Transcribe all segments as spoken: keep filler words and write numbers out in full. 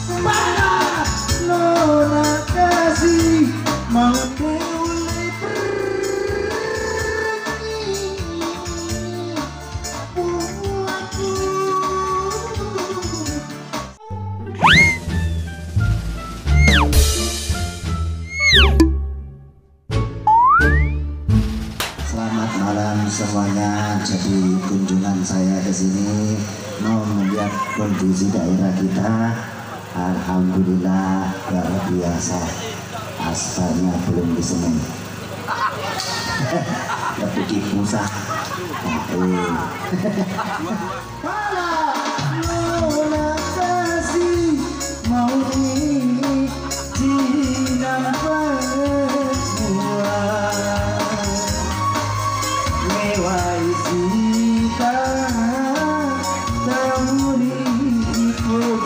Mana nona kasih mau teulle pergi buatku. Selamat malam semuanya. Jadi kunjungan saya ke sini mau melihat kondisi daerah kita. Alhamdulillah luar biasa. Aspalnya belum disemen. Tapi kipusa. Nah, eh. Pala nona kasih mauni cinampa mua. Mewai sita tauri pojiku.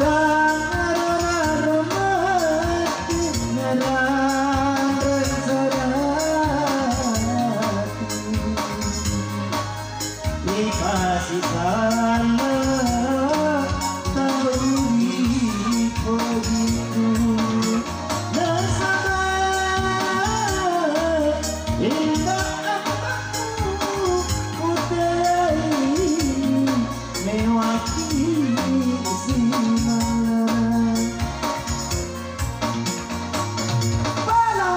Tangarana romati ngarang sarati. Ipasisalla tau ri pojiku nasaba inda appaku utai mewaki simala. Pala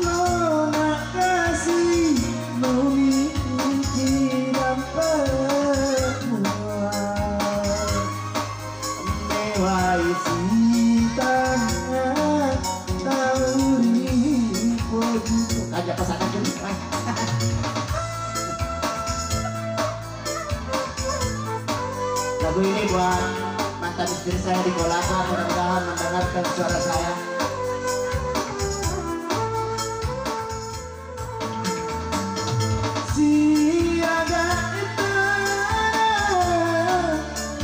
nona kasih mauni cinampa mua. Mewai sita tauri pojiku. Aja pasangan dulu. Lagu ini buat mantan istri saya di Kolaka, mudah-mudahan mendengarkan suara saya. Siaga itu,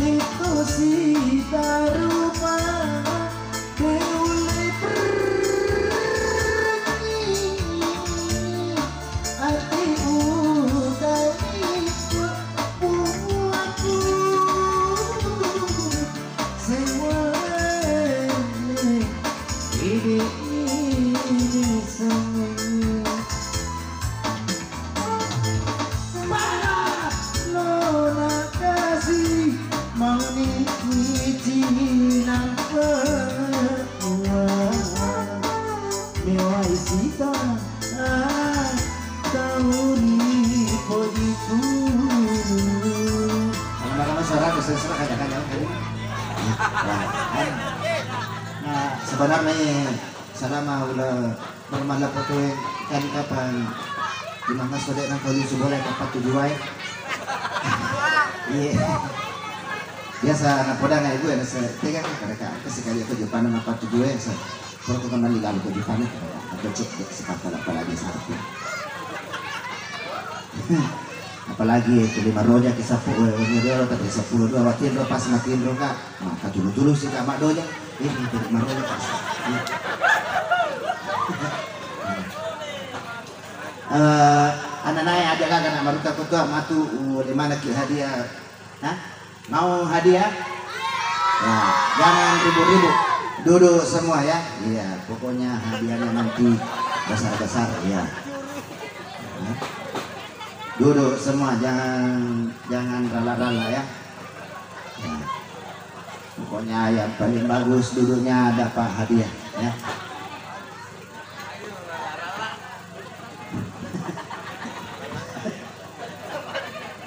itu sita rupa. Teulle pergi ati utai buaku. Semua ini, ini semua. Mana nona kasih mauni cinampa mua. Mewai sita tauri pojiku. Sama-sama suara kesengsara kanya-kanya. Nah, sebenarnya selama udah Normal apa tuh, kan kapan di mana sode nang kau yusu boleh dapat tujuh wae. Iya. Biasa anak poda ngai gue nasa tega kan kada ka angka sekali aku jupanan apa tujuh wae sa. Kalau kau kembali lalu ke jupanan kada ka angka cek dek sepatu apalagi satu. Apalagi itu lima roja kisah pokok wengi dua tapi sepuluh dua watin dua pas makin roka. Maka tulu-tulu sih kak mak doja. Ini tidak mau. Eh, anak naik aja kagak nak maruta kutu matu, uh, di mana ki hadiah? Hah? Mau hadiah? Ya, jangan ribut-ribut. Duduk semua ya. Iya, pokoknya hadiahnya nanti besar-besar ya. Hah? Duduk semua, jangan jangan rala-rala ya. Ya. Pokoknya yang paling bagus duduknya dapat hadiah, ya.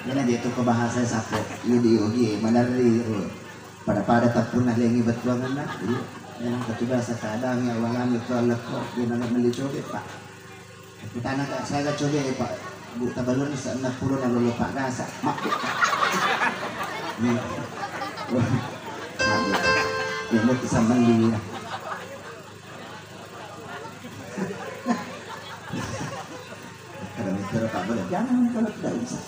Ini dia tuh kebahasa sapo, ini di ugi, mana di pada-pada tapun ada yang ibat tuangan nak, iya. Memang ketugas kadang ya walan itu lekor, dia nggak beli coba pak. Kutana ka, saya ga coba ya pak, bu tabalun sa enam puluh na lolo pak gasa, mak. Iya. Wah. Mak. Ya mau kisah mandi ya. Kada mikir pak boleh, jangan kalau tidak bisa.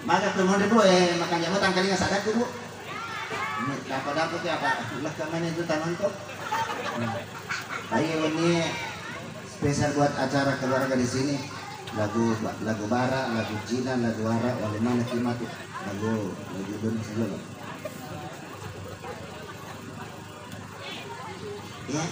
Maga tu monri bu, eh, makanya mau tangkalinga sadar tu bu. Ini dapat dapat ya apa? Lah kemana itu tangan tuh? Ayo ini spesial buat acara keluarga di sini. Lagu, lagu Barat, lagu Cina, lagu Arab, lagu mana ki matu? Lagu, lagu Indonesia dulu. Ya.